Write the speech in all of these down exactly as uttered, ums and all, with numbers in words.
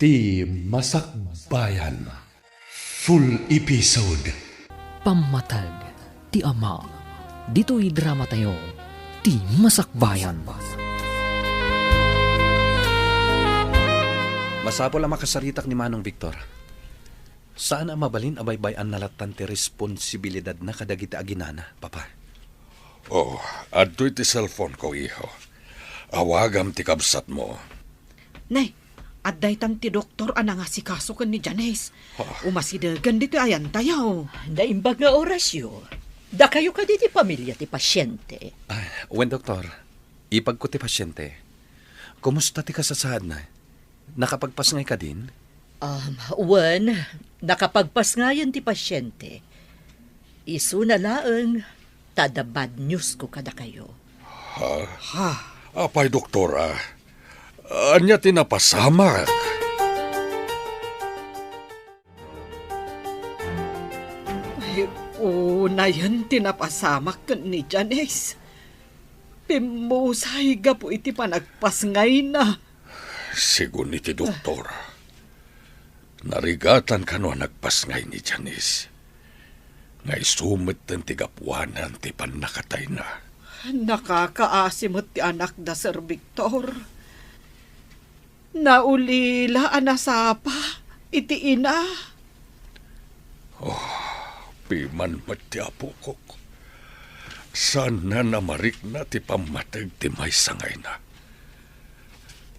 Ti Masakbayan. Full episode. Pammateg ti ama. Ditoy dramatayo, Ti Masakbayan. Masapul a makasaritak ni Manong Victor. Saan a mabalin a baybay-anna lattan ti responsibilidadna kadagiti aginana, Papa. Oh, adtoy ti cellphone ko, iho. Awagam ti kabsatmo. Nay, adda itan ti doktor a nangasikaso ken ni Janice. Ha? Umasidegen ditoy ayantayo. Naimbag nga orasyo. Dakayo kadi ti pamilia ti pasiente. Ah, wen, doktor. Ipagko ti pasiente. Kumusta ti kasasaadna? Nakapagpasngay kadin? Um, wen, nakapagpasngayen ti pasiente. Isuna laeng, ta adda bad news ko kadakayo. Ha? Ha? Apay, doktora, ania ti napasamak? Ay, unayen ti napasamak ken ni Janice. Pimmusay gapu iti panagpasngayna. Sigun iti doktor, narigatan kano a nagpasngay ni Janice. Nga isu metten ti gapuanan ti pannakatayna. Nakakaasi met ti anakda, Sir Victor. Naulila a nasapa iti ina. Oh, piman met ti apokok. Saanna a marikna ti pammateg ti maysa nga ina.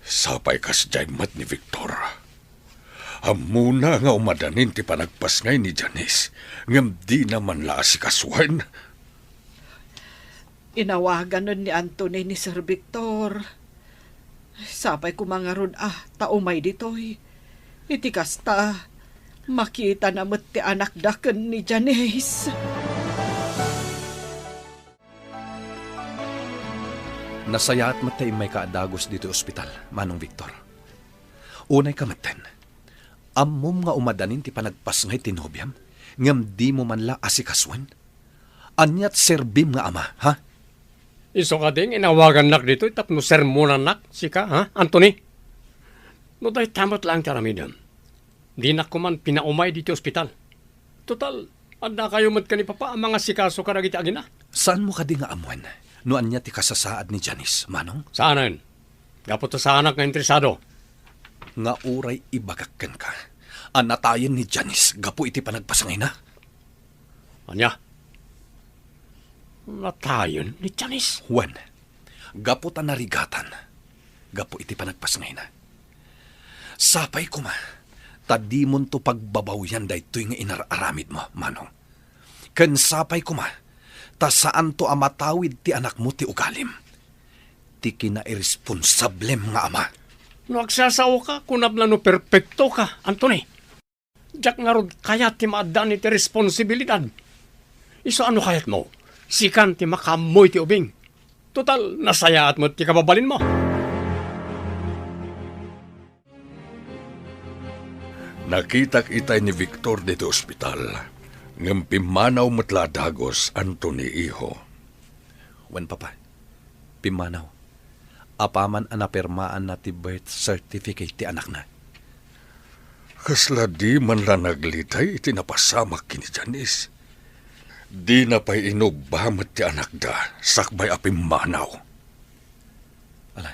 Sapay kasdiay met ni Victor. Ammona nga umadanin ti panagpasngay ni Janice, ngem dina man la asikasuen. Inawaganen ni Anthony ni Sir Victor. Sapay koma ngarud a ta umay ditoy. Iti kasta, makitana met ti anakda ken ni Janice. Nasayaat met ta immayka a dagus ditoy ospital, Manong Victor. Unayka metten, ammom nga umadanin ti panagpasngay ti nobiam, ngem dimo man la asikasuen? Aniat serbim nga ama, ha? Isu kadi nga inawagannak ditoy tapno sermonannak, sika, ha, Anthony? No dayta met laeng ti aramidem, dinak koman pinaumay ditoy ospital. Total, addakayo met ken ni Papa a mangasikaso kadagiti agina. Saanmo kadi nga ammoen no ania ti kasasaad ni Janice, Manong? Saanen. Gapu ta saanak nga interesado. Nga uray ibagak kenka a natayen ni Janice gapu iti panagpasngayna. Ania? Natayen ni Janice? Wen, gapu ta narigatan gapu iti panagpasngayna. Sapay koma ta dimonto pagbabawian daytoy nga inar-aramidmo, Manong. Ken sapay koma ta saanto a matawid ti anakmo ti ugalim. Ti kinairesponsablem nga ama. No agsasaoka, kunam la no perpektoka, Anthony. Diak ngarud kayat ti maaddaan iti responsibilidad. Isu a no kayatmo, sikan ti makaammo iti ubing. Total, nasayaat met ti kababalinmo. Nakitak itay ni Victor ditoy ospital, ngem pimmanaw met la a dagus, Anthony, iho. Wen, Papa, pimmanaw. Apaman a napirmaanna ti birth certificate ti anakna. Kasla di man la naglitay iti napasamak ken ni Janice. Dina pay inubba met ti anakda sakbay a pimmanaw. Ala,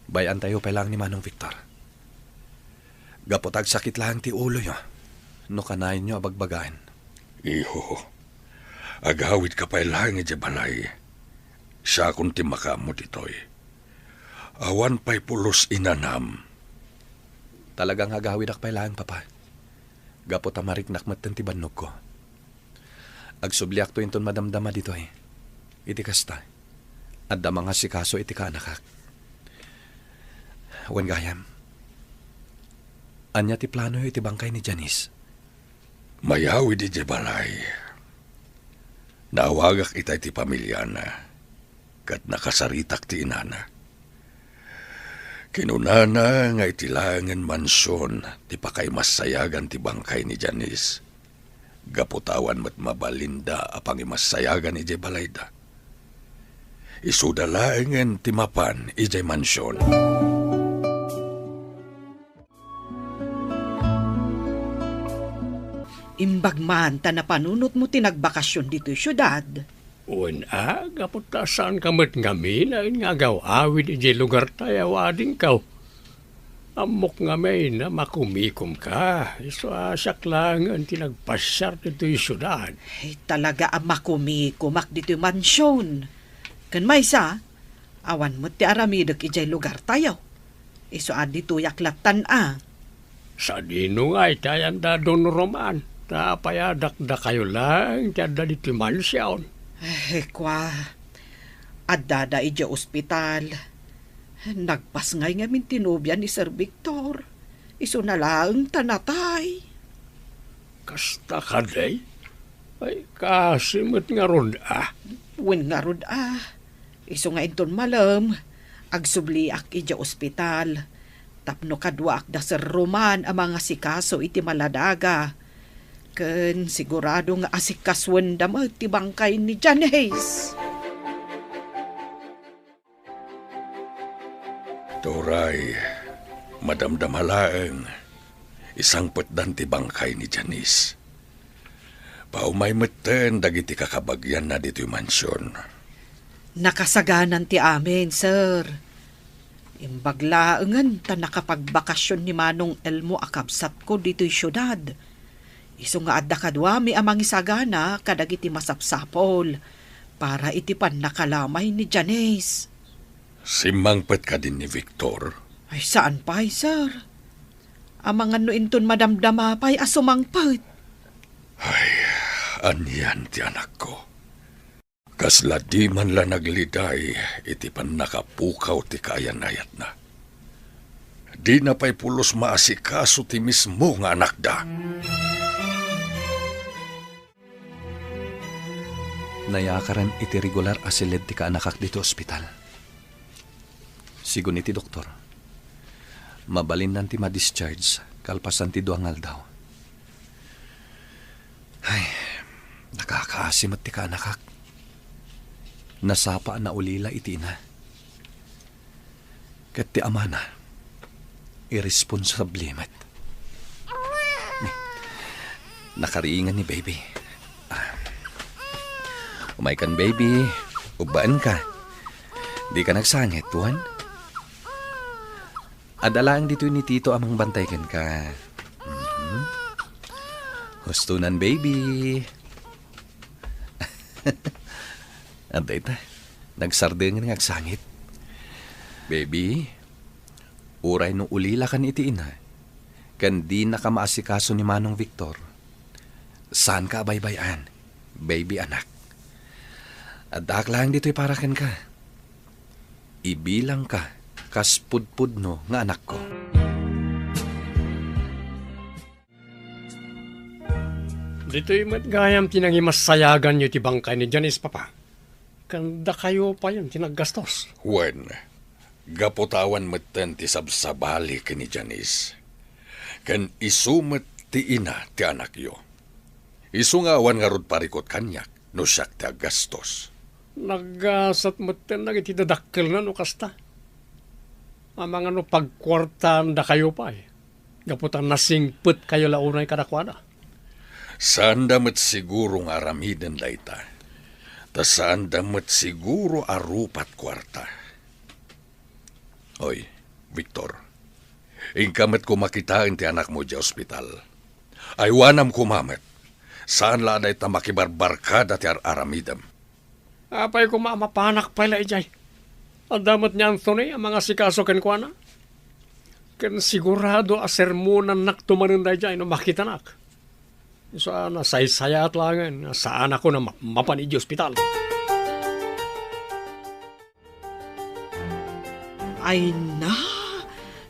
bay-antayo pay laeng ni Manong Victor. Gapu ta agsakit laeng ti uloyo no kanayenyo a bagbagaen. Iho, agawidka pay laeng idiay balay. Siakon ti makaammo ditoy. Awan pay pulos inanam. Talaga nga agawidak pay laeng, Papa. Gapu ta mariknak metten ti bannogko. Agsubliakto inton madamdama ditoy. Iti kasta, adda mangasikaso iti kaanakak. Wen gayam, ania ti planoyo iti bangkay ni Janice? Mayawid idiay balay. Naawagak itay ti pamiliana, ket nakasaritak ti inana. Kinunana nga iti laengen mansion ti pakaimassayagan ti bangkay ni Janice. Gapu ta awan met mabalinda a pangimassayagan idiay balayda. Isuda laengen ti mapan idiay mansion. Imbag man ta napanunotmo ti nagbakasyon ditoy siudad. Wen a, gapu ta saanka met ngamin nga agaw-awid idiay lugartayo a adingko. Ammok ngamin a makumikomka, isu a siak laengen ti nagpasiar ditoy siudad. Ay, talaga a makumikomak ditoy mansion. Ken maysa, awan met ti aramidek idiay lugartayo. Isu a ditoyak lattan a. Sadino ngay ti ayanda, Don Roman? Ta apay a dakdakayo laeng ti adda ditoy mansion? Eh, kua, addada idiay ospital. Nagpasngay ngamin ti nobia ni Sir Victor. Isuna laeng ta natay. Kasta kadi? Ay, kaasi met ngarud a. Wen ngarud a. Isu nga inton malem, agsubliak idiay ospital. Tapno kaduaak da Sir Roman a mangasikaso iti maladaga. Ken sigurado nga asikasuenda met ti bangkay ni Janice. Turay, madamdama laeng, isangpetdan ti bangkay ni Janice. Paumay metten dagiti kakabagianna ditoy mansion. Nakasaganan ti amin, sir. Imbag laengen ta nakapagbakasyon ni Manong Elmo a kabsatko ditoy siudad. Isu nga adda kaduami a mangisagana kadagiti masapsapul para iti pannakalamay ni Janice. Simmangpet kadin ni Victor? Ay, saan pay, sir. Amangan no inton madamdama pay a sumangpet. Ay, anian ti anakko? Kasla di man la nagliday iti pannakapukaw ti kaayan-ayatna. Dina pay pulos maasikaso ti mismo nga anakda. Nayakaren iti regular a siled ti kaanakak ditoy ospital. Sigun iti doktor, mabalinnan ti ma-discharge kalpasan ti dua nga aldaw. Ay, nakakaasi met ti kaanakak. Nasapa a naulila iti ina. Ket ti amana, irresponsable met. Nakariingan ni baby. Ah. Umaykan, baby. Ubbaenka. Dika nagsangit, wen? Adda laeng ditoy ni Tito a mangbantay kenka. Mhm. Hustonan, baby. Adda ita, nagsardengen nga agsangit. Baby, uray no ulilakan iti ina, ken dinaka maasikaso ni Manong Victor, saanka a baybay-an, baby anak. Addaak laeng ditoy para kenka. Ibilangka kas pudpudno nga anakko. Ditoy met gayam ti nangimassayaganyo iti bangkay ni Janice, Papa. Ken dakayo payen ti naggastos. Wen, gapu ta awan metten ti sabsabali ken ni Janice. Ken isu met ti ina ti anakyo. Isu nga awan ngarud parikut kaniak no siak ti aggastos. Naggasat metten dagiti dadakkelna no kasta. Amangan no pagkuartaandakayo pay, gapu ta nasingpetkayo la unay kadakuada. Saanda met siguro nga aramiden dayta. Ta saanda met siguro a rupat kuarta. Oy, Victor, inka met koma kitaen ti anakmo idiay ospital. Aywanam koma met. Saan la a dayta makibarbarkada ti ar-aramidem. Apay koma a mapanak pay la idiay? Adda met ni Anthony a mangasikaso kenkuana. Ken sigurado a sermonannakto manen daydiay no makitanak. Isu a nasaysayaat laengen nga saanakon a ma-, mapan idiay ospital. Ay na,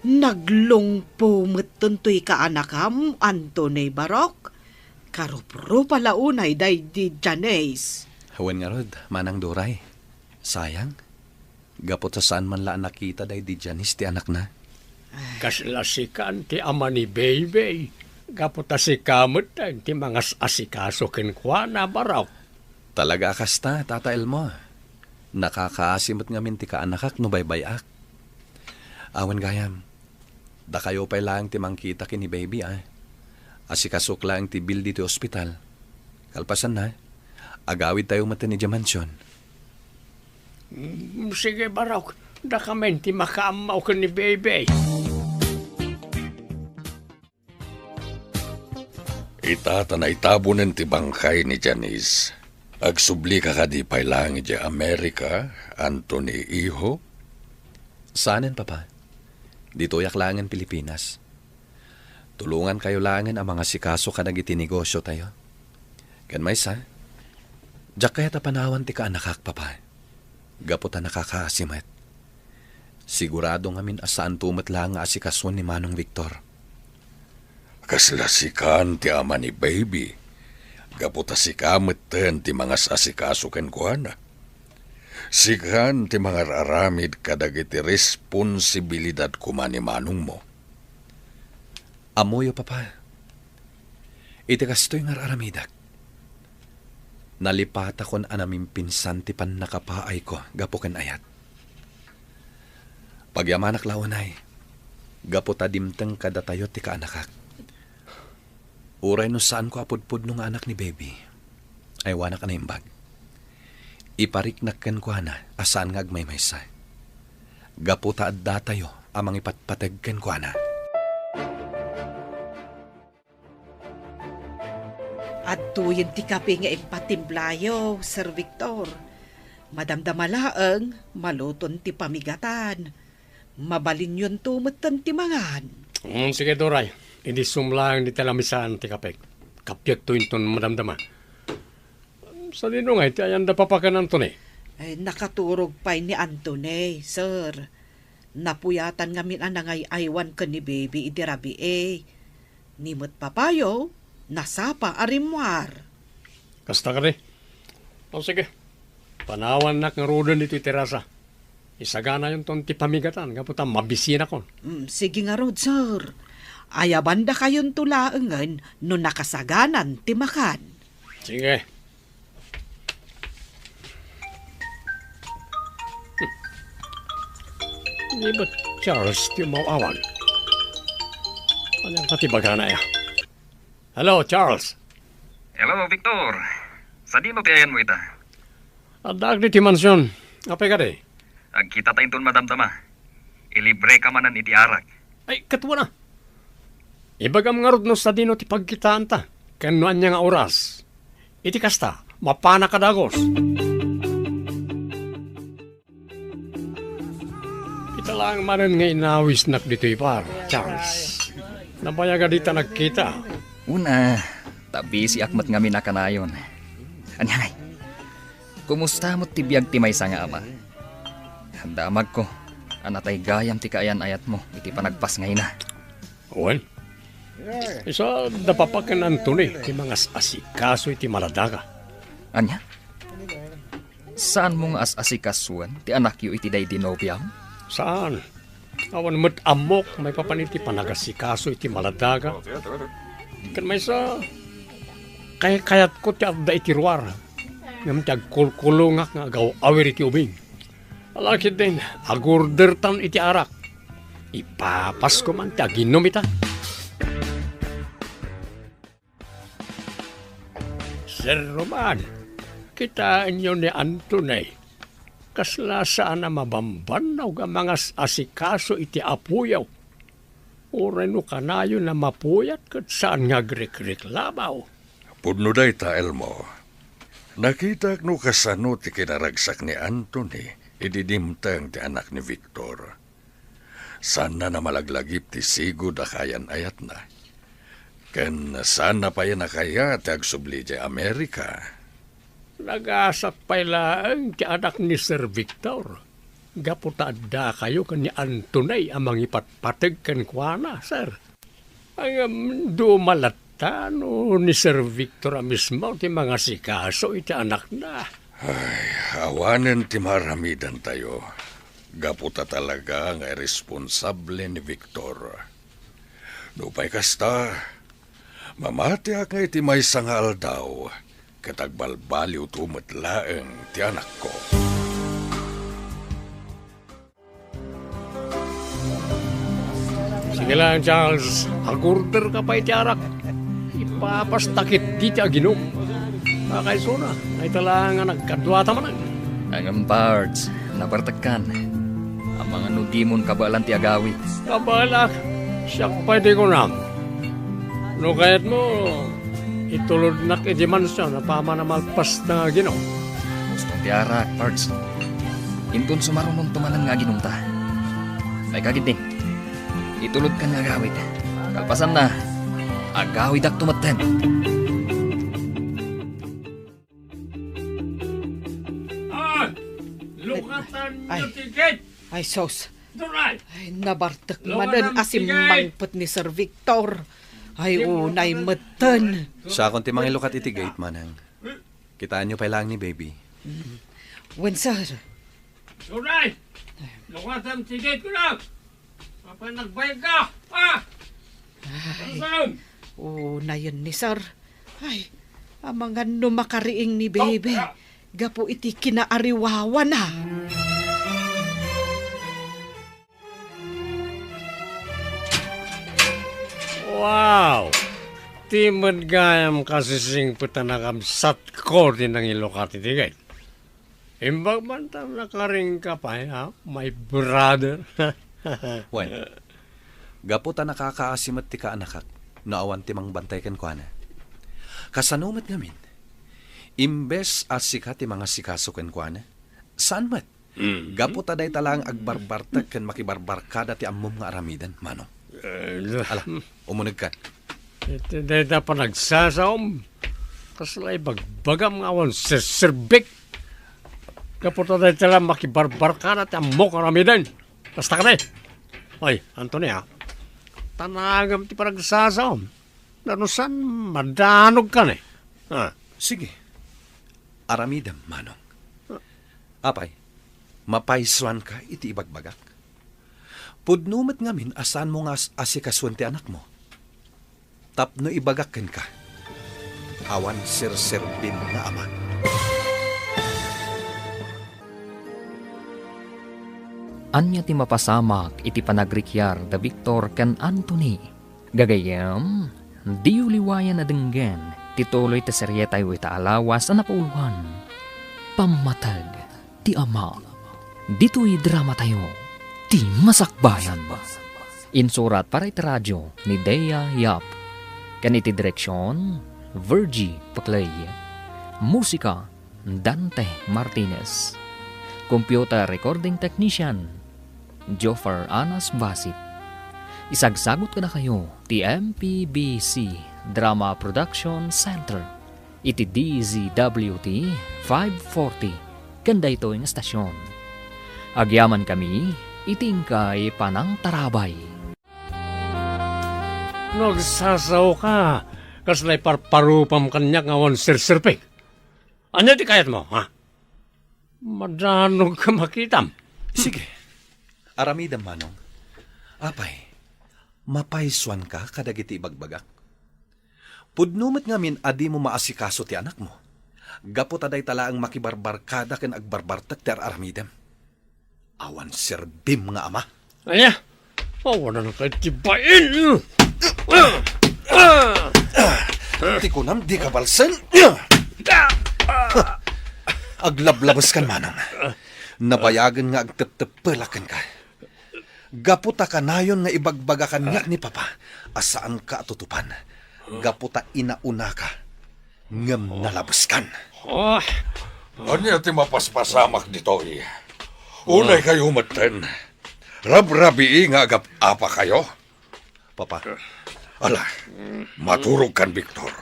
naglungpo metten toy kaanakam, Anthony Barok. Karuprupa la unay daydi Janice. Wen ngarud, Manang Duray. Sayang. Gapu ta saan man la a nakita daydi Janice ti anakna. Kasla sikan ti ama ni Baby. Gapu ta sika met ti mangas-asikaso kenkuana, Barok. Talaga a kasta, Tata Elmo. Nakakaasi met ngamin ti kaanakak no baybay-ak. Awan gayam, dakayo pay laeng ti mangkita ken ni Baby, a. Asikasok laeng ti bill ditoy ospital. Kalpasanna, agawidtayo met idiay mansion. Mm, sige, Barok. Dakamin ti makaammo ken ni Bebe. Ita ta naitabonen ti bangkay ni Janice. Agsublika kadi pay laeng idiay Amerika, Anthony, iho? Saanen, Papa. Ditoyak laengen Pilipinas. Tulongankayo laengen a mangasikaso kadagiti negosiotayo. Ken maysa, diak kayat a panawan ti kaanakak, Papa, gapu ta nakakaasi met. Sigurado ngamin a saanto met laeng nga asikasuen ni Manong Victor. Kasla sikan ti ama ni Baby, gapu ta sika metten ti mangas-asikaso kenkuana. Sikan ti mangar-aramid kadagiti responsibilidad koma ni manongmo. Ammoyo, Papa. Iti kastoy nga ar-aramidek, nalipatakon a namimpinsan ti pannakapaayko gapu ken ayat. Pagyamanak la unay, gapu ta dimteng kadatayo ti kaanakak. Uray no saanko a pudpudno nga anak ni Baby, aywanak a naimbag. Ipariknak kenkuana a saan nga agmaymaysa, gapu ta addatayo a mangipatpateg kenkuana. Adtoyen ti kape nga impatimpla yo, Sir Victor. Madamdama laeng, maluton ti pamigatan. Mabalinyonto metten ti mangan. Mm, sige, Doray. Idissum laeng dita lamisaan ti kapek. Kapiekto inton madamdama. Sadino ngay ti ayanda, Papa ken Anthony? Ay, nakaturog pay ni Anthony, sir. Napuyatan ngamin a nangay-aywan ken ni Baby idi rabii. Ni met papayo, nasapa a rimmuar. Kasta kadi? O, sige. Panawannak ngaruden ditoy terasa. Isaganayonton ti pamigatan gapu ta mabisinakon. Mm, sige ngarud, sir. Ayabandakayonto laengen no nakasaganan ti makan. Sige. Hmm. Ni ba Charles ti umaw-awag? Ania pay ti ibagana aya? Hello, Charles. Hello, Victor. Sadino ti ayanmo ita? Addaak ditoy mansion. Apay kadi? Agkitata inton madamdama. Ilibreka manen iti arak. Ay, ket wen a. Ibagam ngarud no sadino ti pagkitaanta, ken no ania nga oras. Iti kasta, mapanak a dagus. Ita laeng manen nga inawisnak ditoy bar, Charles. Nabayag a dita nagkita. Wen a, ta bisiak met ngamin a kanayon. Ania ngay? Kumusta met ti biag ti maysa nga ama? Damagko a nataygayam ti kaayan-ayatmo iti panagpasngayna. Wen, isu da Papa ken Anthony ti mangas-asikaso iti maladaga. Ania? Saanmo nga as-asikasoen ti anakyo iti daydi nobiam? Saan. Awan met ammok maipapan iti panagasikaso iti maladaga. Ken maysa, kaykayatko ti adda iti ruar, ngem ti agkulkulongak nga agaw-awir iti ubing. Ala ketdin, agordertan iti arak. Ipapasko man ti aginom ita. Sir Roman, kitaenyo ni Anthony. Kasla saan a mabambannog a mangas-asikaso iti apoyo. Uray no kanayon a mapuyat ket saan nga agrekreklamo. Pudno dayta, Elmo. Nakitak no kasano ti kinaragsak ni Anthony idi dimteng ti anak ni Victor. Saanna a malaglagip ti sigud a kaayan-ayatna. Ken saanna pay a nakayat ti agsubli idiay Amerika. Nagasat pay laeng ti anak ni Sir Victor, gapu ta addakayo ken ni Anthony a mangipatpateg kenkuana, sir. Ngem duma latta no ni Sir Victor a mismo ti mangasikaso iti anakna. Ay, awanen ti maaramidantayo, gapu ta talaga nga irresponsable ni Victor. Nupay kasta, mamatiak nga iti maysa nga aldaw, ket agbalbaliwto met laeng ti anakko. Sige laeng, Charles. Agorder ka pay iti arak. Papas ta ketdi ti aginum. Kakaisuna, ay talaga nga nagkaduata manen. Ngem, Pards, nabartekkan. Amangan no dimon kabaelan ti agawid. Kabaelak, siak pay ti kunam. No kayatmo, itulodnak iti mansion a pamanamalpas nga aginum. Gusto ti arak, Pards. Inton sumarunonto manen nga aginumta. Ay, kagiddi. Itulodkan nga agawid. Kalpasanna, agawidakto metten. Ah! Lukatan niyo Ay. Tiket! Ay, sos. Duray! Ay, nabartek Lukatan manen a tiket! Simmangpet ni Sir Victor. Ay, unay metten. Siakon ti mangilukat iti gate, manang. Kitaenyo pay laeng ni Baby. Wen, sir. Duray! Lukatan tiket ko lang! Apay nagbayag ka? Ah! Ay, Saan? Unayen ni sir. Ay, amangan no makariing ni Baby. Gapu iti kinaariwawana. Wow! Ti met gayam kasisingpet a nakabsatko ti nangilukat iti gate. Imbag man ta nakaring ka pay, ha, my brother. Wen, gapu ta nakakaasi met ti kaanakak no awan ti mangbantay kenkuana. Kasano met ngamin? Imbes a sika ti mangasikaso kenkuana, saan met? Mm. Gapu ta dayta laeng agbarbartek ken makibarbarkada ti ammom nga aramiden, Manong. Eh, Ala, umunegkan. Iti dayta panagsasaom, kasla ibagbagam nga awan serserbek. Gapu ta dayta la makibarbarkada ti ammok aramiden. Basta kadi. Oy, Anthony, ha? Tanagam ti panagsasaom. Nano saan, madanog ka ni. Ha? Sige. Aramidem, Manong. Apay, mapaysuanka iti ibagbagak? Pudno met ngamin a saanmo nga as-, asikasuen ti anakmo. Tapno ibagak kenka, awan serserbim nga ama. Ania ti mapasamak iti panagrikiar da Victor ken Anthony? Gagayyem, diyo liwayan a denggen ti tuloy ti serietayo ita a lawas a napauluan, Pammateg ti Ama. Ditoy dramatayo, ti Masakbayan. Insurat para iti radio ni Dea Yap. Ken iti direksion, Virgie Paclay. Musika, Dante Martinez. Computer Recording Technician, Joffer Anas Basit. Isagsagut kadakayo ti M P B C Drama Production Center iti D Z W T five forty ken daytoy nga estasion. Agyamankami iti inkay panangtarabay. No agsasaoka, kasla iparparupam kaniak nga awan serserpek. Ania ti kayatmo, ha? Madanog ka makitam. Sige. Aramidem, Manong. Apay, mapaysuanka kadagiti ibagbagak? Pudno met ngamin a dimo maasikaso ti anakmo. Gapu ta dayta laeng makibarbarkada ken agbarbartek ti ar-aramidem. Awan serbim nga ama. Ania? Awanan kay ti bain! Ti kunam, di ka balsen? Aglablabeskan, Manong. Nabayagen nga agtepteppelak kenka. Gapu ta kanayon nga ibagbaga kaniak ni Papa a saanka a tutupan. Gapu ta inaunaka, ngem nalabeskan. Ah. Ania ti mapaspasamak ditoy? Unay kayo metten. Rabrabii nga agap-apa kayo. Papa. Ala, maturog kan, Victor.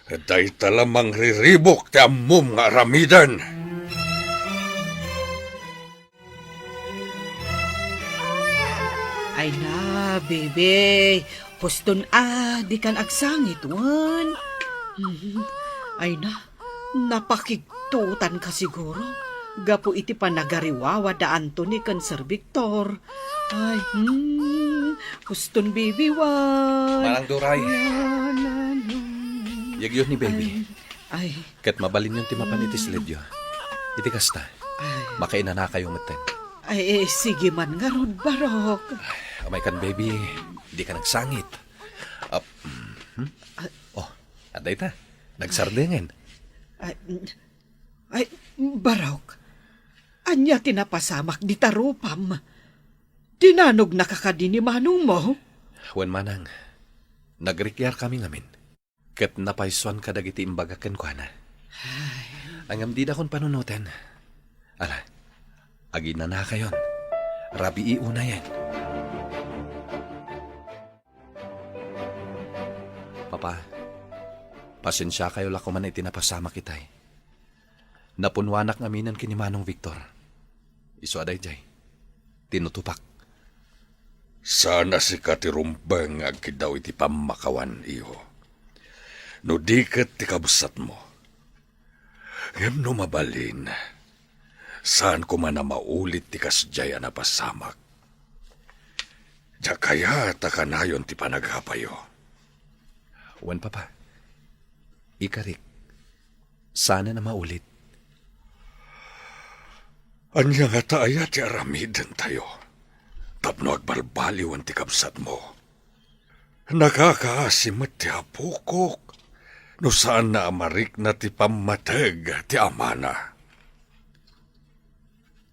Dayta la mangriribuk ti ammom nga aramiden. Ay na, baby. Huston a, di kan agsangit, wen. Mhm. Ay na, napakigtutan ka siguro. Gapu iti panagariwawa da Anthony ken Sir Victor. Ay, hmm. Huston, baby, wen. Manang Duray. Wen, wen, wen. Yegyo ni baby. Ay, ay. Ket mabalinyon ti mapan iti sledyo. Iti kasta, ay, makainanakayo metten. Ay, eh, sige man ngarud, Barok. Ay, amay kan, baby, di ka nagsangit. Ah, mm, Hmm? Ah. Oh, adda ita. Nagsardengen. Ay, ay, Barok, ania ti napasamak dita rupam? Dinanogna ka kadi ni manongmo? Wen, manang, nagrikyar kami ngamin. Ket napaysuan kadagiti imbagak kenkuana. Ay. Ngem didakon panunoten. Ala, aginanakayon. Rabii unayen. Papa, pasensiakayo la koman iti napasamak itay. Napunnoanak ngaminen ken ni Manong Victor. Isu a daydiay, tinutopak. Saan a sika ti rumbeng nga agkiddaw iti pammakawan, iho. No di ket ti kabsatmo. Ngem no mabalin, saan koma a maulit ti kasdiay a napasamak. Diak kayat a kanayon ti panagapayo. Wen, Papa. Ikarik, saanen a maulit. Ania ngata aya ti aramidentayo tapno agbalbaliwen ti kabsatmo? Nakakaasi met ti apokok no saanna a marikna ti pammateg ti amana.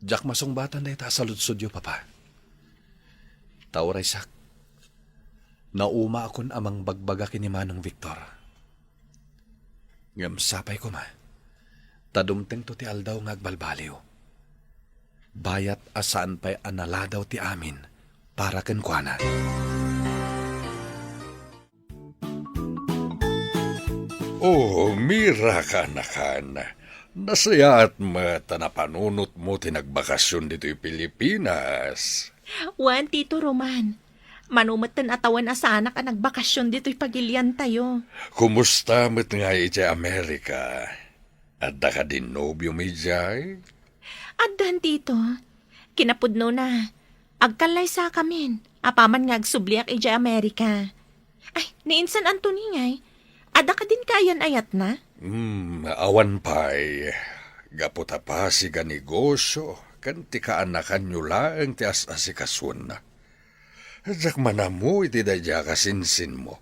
Diak masungbatan dayta a saludsodyo, Papa. Ta uray siak, naumaakon a mangbagbaga ken ni Manong Victor. Ngem sapay koma, ta dumtengto ti aldaw nga agbalbaliw. Bayat a saan pay a naladaw ti amin para kenkuana. Oh, Mira, kaanakan. Nasayaat met a napanunotmo ti nagbakasyon ditoy Pilipinas. Wen, Tito Roman. Mano metten a tawen a saanak a nagbakasyon ditoy pagiliantayo. Kumusta met ngay idiay Amerika? Adda kadi nobiom idiay? Addan, Tito. Kinapudnona, agkallaysakamin apaman nga agsubliak idiay Amerika. Ay, ni Insan Anthony ngay, adda kadin kaayan-ayatna? Hmm, awan pay. Gapu ta pasig a negosyo, ken ti kaanakanyo laeng ti as-asikasuenna. Diak manammo iti daydiay a kasinsinmo.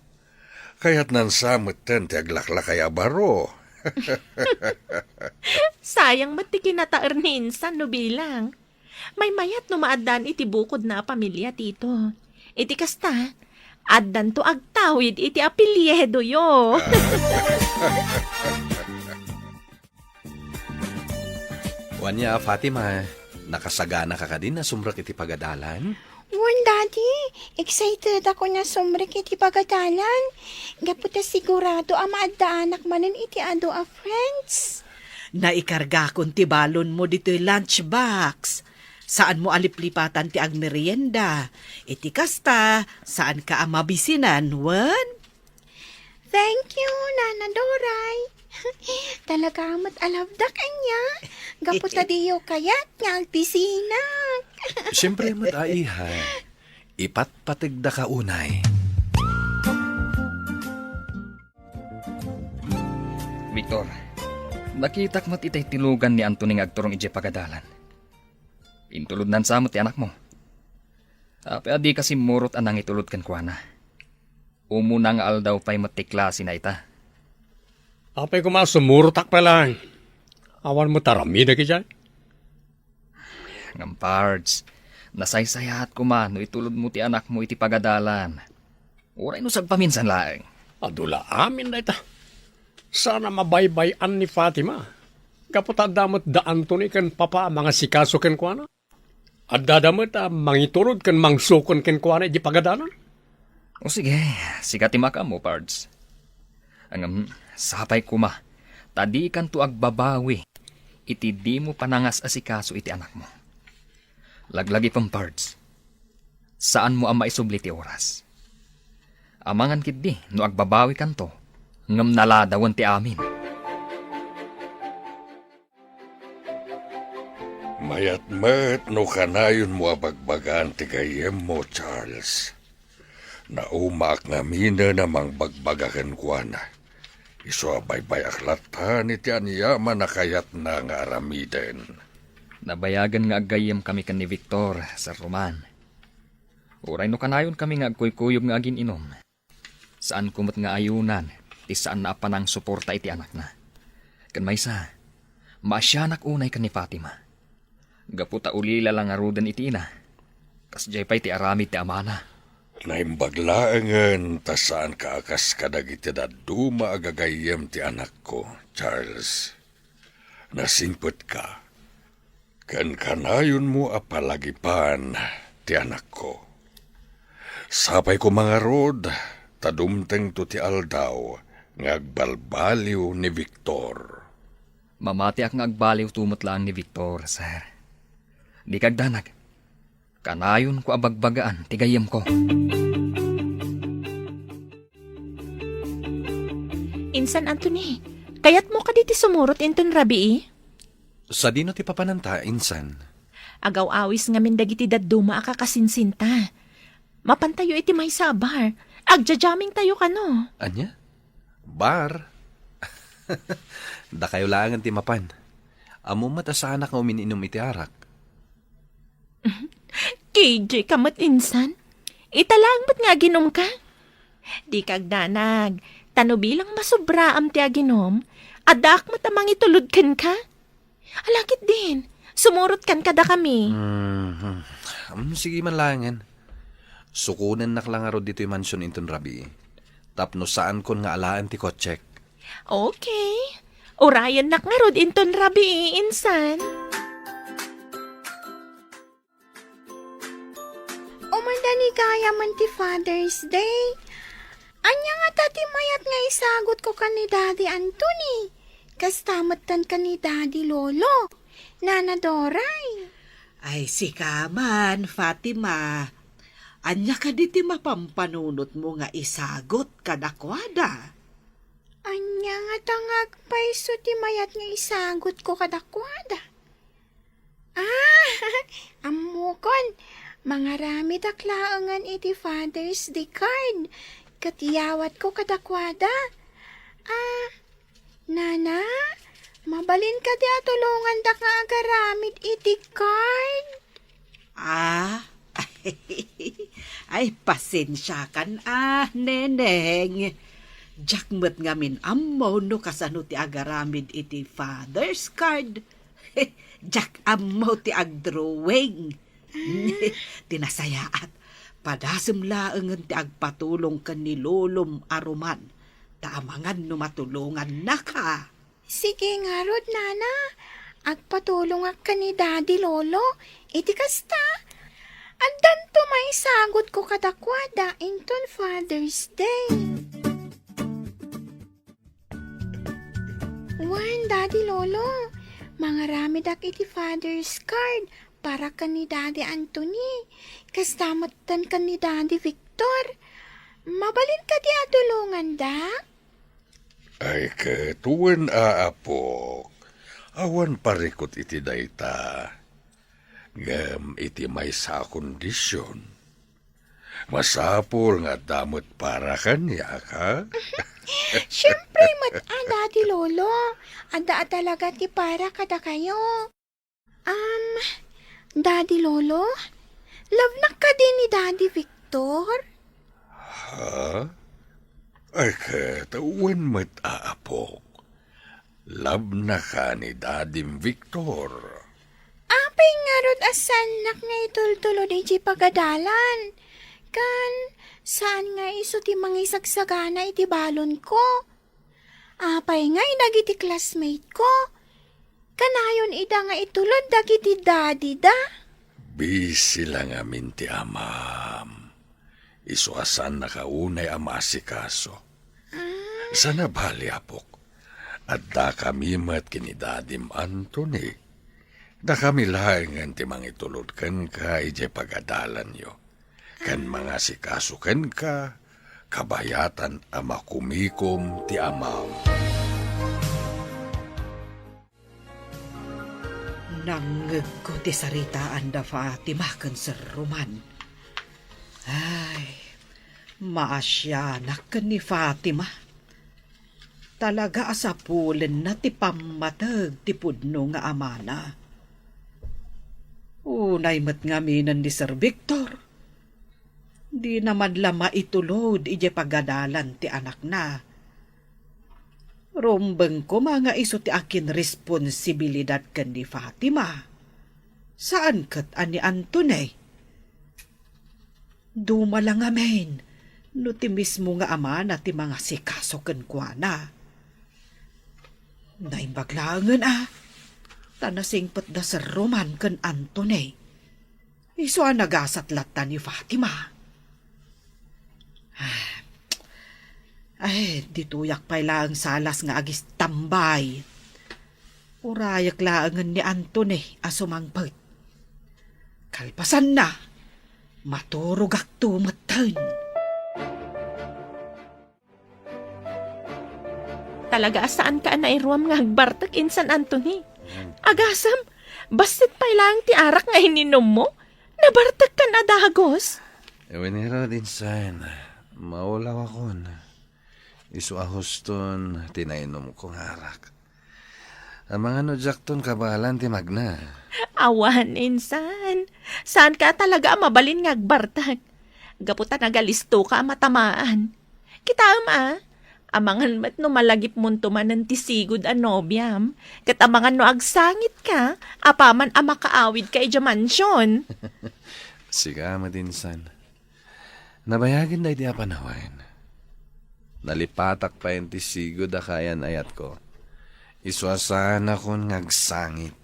Kayatnan sa metten ti aglaklakay a baro. Sayang met ti kinataer ni Insan no bilang. Maymayat no maaddaan iti bukodna a pamilia, Tito. Iti kasta, addanto agtawid iti apelyidoyo. Wen, Fatima, nakasaganaka kadin a sumrek iti pagadalan? Wen, Daddy, excited ako a sumrek iti pagadalan. Gapu ta sigurado a maaddaanak manen iti adu a friends. Naikargakon ti balonmo ditoy lunchbox. Saanmo a liplipatan ti agmerienda. Iti kasta, saanka a mabisinan, wen? Thank you, Nana Doray. Talaga met a lovedak ania. Gapu ta diyo kayat nga agbisinak. Siempre met a, iha. Ipatpategdaka unay. Victor, nakitak met itay tilugan ni Anthony nga agturong idiay pagadalan. Intulodnan sa met ti anakmo. Apay a dika simmurot a nangitulod kenkuana? Umuna nga aldaw pay met ti klasena ita. Apay koma a sumurotak pay laeng? Awan met aramidek idiay. Ngem, Pards, nasaysayaat koma no itulodmo ti anakmo iti pagadalan. Uray no sagpaminsan laeng. Adu la amin dayta. Saan a mabaybay-an ni Fatima. Gapu ta adda met da Anthony ken Papa a mangasikaso kenkuana. Addada met a mangiturod ken mangsukon kenkuana iti pagadalan. O sige, sika ti makaammo, Pards. Ngem, sapay koma, ta dikanto agbabawi iti dimo panangas-asikaso iti anakmo. Laglagipem, Pards. Saanmo a maisubli ti oras. Amangan ketdi no agbabawikanto, ngem naladawen ti amin. Mayat met no kanayonmo a bagbagaan ti gayyemmo, Charles. Naumaak ngaminen a mangbagbaga kenkuana. Isu a baybay-ak latta iti aniaman a kayatna nga aramiden. Nabayagen nga aggayyemkami ken ni Victor, Sir Roman. Uray no kanayonkami nga agkuykuyog nga agin-inom. Saanko met nga ayunan ti saanna a panangsuporta iti anakna. Ken maysa, maasianak unay ken ni Fatima. Gapu ta ulila la ngaruden iti ina, kasdiay pay ti aramid ti amana. Naimbag laengen ta saanka a kas kadagiti dadduma a gagayyem ti anakko, Charles. Nasingpetka, ken kanayonmo a palagipan ti anakko. Sapay koma ngarud ta dumtengto ti aldaw nga agbalbaliw ni Victor. Mamatiak nga agbaliwto met laeng ni Victor, sir. Dika agdanag. Kanayonko a bagbagaan ti gayyemko. Insan, Anthony, kayatmo kadi ti sumurot inton rabii? Sadino ti papananta, insan? Agaw-awis ngamin dagiti dadduma a kakasinsinta. Mapantayo iti maysa a bar. Agja-jammingtayo kano. Ania? Bar? Dakayo laengen ti mapan. Ammom met a saanak nga umin-inum iti arak. K J ka met, insan. Ita laeng met nga aginumka. Dika agdanag, ta no bilang masubraam ti aginum, addaak met a mangitulod kenka. Alagidin, sumurotkan kadakami. Mhm. Mm, sige man laengen. Sukonennak la ngarud ditoy mansion inton rabii. Tapno saankon nga alaen ti kotsek. Okay. Urayennak ngarud inton rabii, insan. Umadani gayamen ti Father's Day. Ania ngata ti mayat nga isagutko ken ni Daddy Anthony? Kasta metten ken ni Daddy Lolo, Nana Doray. Ay, sika man, Fatima. Ania kadi ti mapampanunotmo nga isagut kadakuada? Ania ngata nga agpayso ti mayat nga isagutko kadakuada? Ah, ammokon, mangaramidak laengen iti Father's Day card ket yawatko kadakuada. Ah, Nana, mabalin kadi a tulongandak nga agaramid iti card? Ah, ay, pasensiakan, ah, Neneng. Diak met ngamin ammo no kasano ti agaramid iti Father's card. Diak ammo ti agdrawing. Ti nasayaat, padasem laengen ti agpatulong ken ni Lolom a Roman, ta amangan no matulongannaka. Sige ngarud, Nana. Agpatulongak ken ni Daddy Lolo. Iti kasta, addanto maisagutko kadakuada inton Father's Day. Wen, Daddy Lolo, mangaramidak iti Father's card para ken ni Daddy Anthony. Kasta metten ken ni Daddy Victor. Mabalin kadi a tulonganda? Ay, ket wen, aapok, awan parikut iti dayta. Ngem iti maysa a kondision, masapul nga adda met para kaniak, ha? Siempre met a, Daddy Lolo. Adda a talaga ti para kadakayo. Um, Daddy Lolo, love nak kadi ni Daddy Victor? Ha? Ay, ket wen met, aapok. Love naka ni Dadim Victor. Apay ngarud a saannak nga itultulod iti pagadalan? Kan, saan nga isu ti mangisagsagana iti balonko? Apay ngay dagiti classmate ko? Kanayon ida nga itulod dagiti daddy da? Busy la ngamin ti amam. Isu a saannaka unay a maasikaso. Ah. Saan a bali, apok. Adda kami met ken ni Dadim Anthony. Dakami laengen ti mangitulod kenka idiay pagadalanyo. Ken mangasikaso kenka, kabayatan a makumikom ti amam. Nangngegko ti saritaan da Fatima ken Sir Roman. Ay, maasianak ken ni Fatima. Talaga a sapulenna ti pammateg ti pudno nga amana. Unay met ngaminen ni Sir Victor. Dina man la maitulod idiay pagadalan ti anakna. Rumbeng koma nga isu ti akinresponsibilidad ken ni Fatima. Saan ket a ni Anthony. Duma la ngamin no ti mismo nga amana ti mangasikaso kenkuana. Naimbag laengen a, ta nasingpetda serruman ken Anthony. Isu a nagasat latta ni Fatima. Ay, ditoyak pay laeng salas nga agistambay. Urayek laengen ni Anthony a sumangpet. Kalpasanna, maturogakto metten. Talaga a saanka a nairuam nga agbartek, Insan Anthony. Mm. Agasem, bassit pay laeng ti arak nga ininummo? Nabartekkan a dagos? Wen ngarud, Insan, maulawakon. Isu a huston ti nainumko nga arak. Amangan no diakton kabaelan ti magna. Awan, Insan. Saanka talaga a mabalin nga agbartek. Gapu ta nagalistoka a matamaan. Kitaem a, amangan met no malagipmonto manen ti sigud a nobiam, ket amangan no agsangitka apaman a makaawidka idiay mansion. Sika met, Insan. Nabayagen daydi a panawen. Nalipatak pay ti sigud a kaayan-ayatko. Isu a saanakon nga agsangit.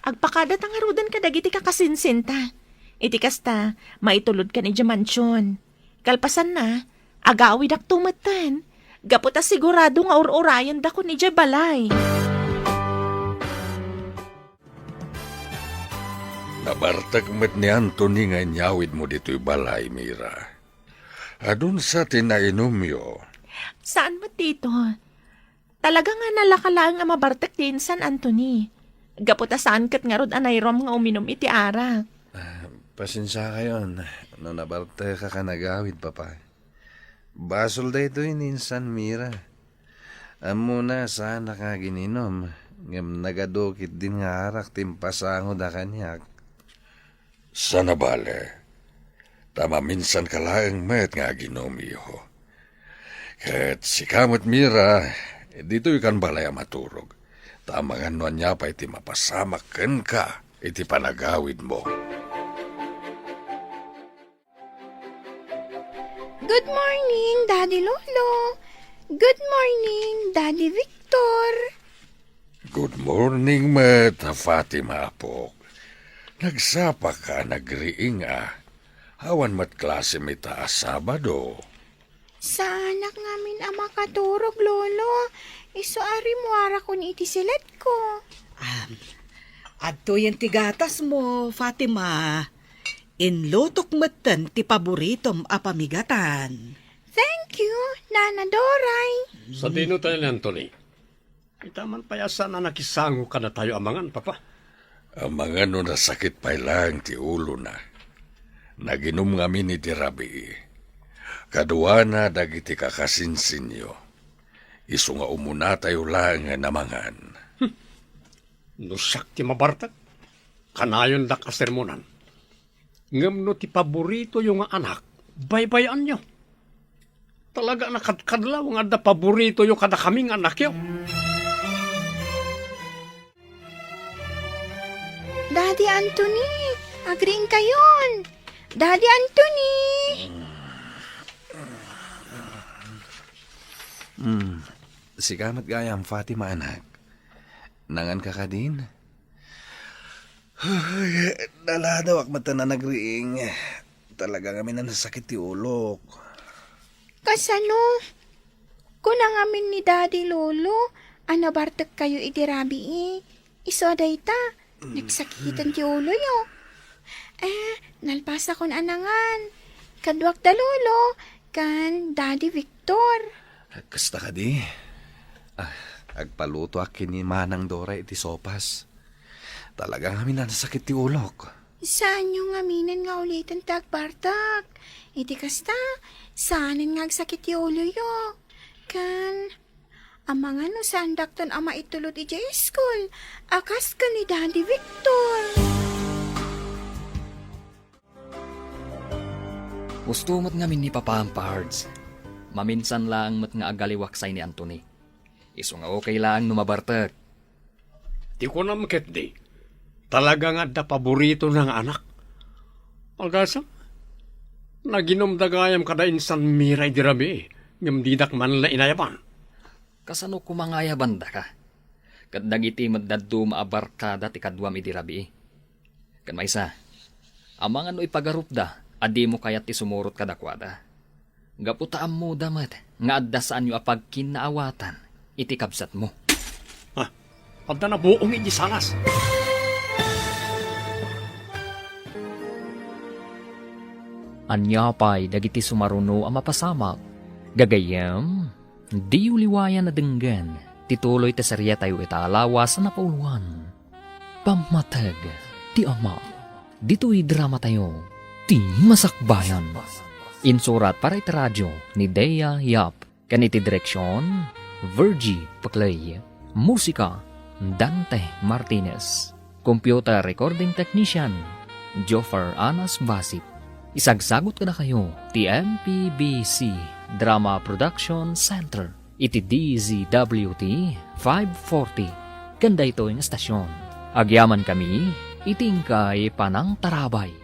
Agpakadata ngaruden kadagiti kakasinsinta. Iti kasta, maitulodkan idiay mansion. Kalpasanna, agawidakto metten. Gapu ta sigurado nga ur-urayendakon idiay balay. Nabartek met ni Anthony nga inyawidmo ditoy balay, Mira. Adun sa ti nainumyo. Saan met, Tito? Talaga nga nalaka laeng a mabartek ti Insan Anthony. Gapu ta saan ket ngarud a nairuam nga uminum iti arak. Ah, pasensiakayon no nabartekak a nagawid, Papa. Basol daytoy ni Insan Mira. Ammona, saanak nga agininum, ngem nagadu ketdin nga arak ti impasangoda kaniak. Saan a bale, ta maminsanka laeng met nga aginumyo. Ket sika met, Mira, ditoykan balay a maturog, ta amangan no ania pay ti mapasamak kenka iti panagawidmo. Good morning, Daddy Lolo. Good morning, Daddy Victor. Good morning met, Fatima, apok. Nagsapaka a nagriing a. Awan met klasem ita a Sabado. Saanak ngamin a makaturog, Lolo. Isu a rimmuarakon iti siletko. Am, adtoyen ti gatasmo, Fatima. Inlutok metten ti paboritom a pamigatan. Thank you, Nana Doray. Sadino tayo ni Anthony? Ita man pay a saan a nakisango kadatayo amangan, Papa. Amangan no nasakit pay laeng ti ulona. Naginum ngamin iti rabii. Kaduana dagiti kakasinsinyo. Isu nga umunatayo laeng nga namangan. Hmm. No siak ti mabartek, kanayondak a sermonan. Ngem no ti paboritoyo nga anak, baybay-anyo. Talaga a nakadkadlaw nga adda paboritoyo kadakami nga annakyo. Daddy Anthony, agriingkayon. Daddy Anthony! Hmm, sika met gayam, Fatima, anak. Nanganka kadin? Ay, naladawak met a nagriing. Talaga ngamin a nasakit ti ulok. Kasano? Kuna ngamin ni Daddy Lolo a nabartekkayo iti rabii. Isu a dayta, nagsakiten ti uloyo. Eh, nalpasakon a nangan. Kaduak da Lolo, ken Daddy Victor. Kasta kadi? Ah, agpalutoak ken ni Manang Dora iti sopas. Talaga ngamin a nasakit ti ulok. Saanyo ngaminen nga uliten ti agbartek. Iti kasta, saanen nga agsakit ti uloyo. Ken, amangan no saandakton a maitulod idiay school, a kas ken ni Daddy Victor. Husto met ngamin ni Papam, Pards. Maminsan laeng met nga agaliwaksay ni Anthony. Isu nga okay laeng no mabartek. Ti kunam ketdi, talaga nga adda paboritona nga anak. Agasem, naginumda gayam kada insan Mira idi rabii, ngem didak man la inayaban. Kasano koma nga ayabandaka? Ket dagiti met dadduma a barkada ti kaduam idi rabii. Ket maysa, amangan no ipagarupda a dimo kayat ti sumurot kadakuada. Gapu ta ammoda met nga adda saanyo a pagkinnaawatan iti kabsatmo. Ah, adda nabuong iti salas. Ania pay dagiti sumaruno a mapasamak? Gagayyem, diyo liwayan a denggen ti tuloy ti seriatayo ita a lawas a napauloan, Pammateg ti Ama. Ditoy dramatayo, Ti Masakbayan. Insurat para iti radyo ni Dea Yap. Ken iti direksion, Virgie Paclay. Musika, Dante Martinez. Computer recording technician, Joffer Anas Basit. Isagsagut kadakayo ti M P B C Drama Production Center iti D Z W T five forty ken daytoy nga estasion. Agyamankami iti inkay panangtarabay.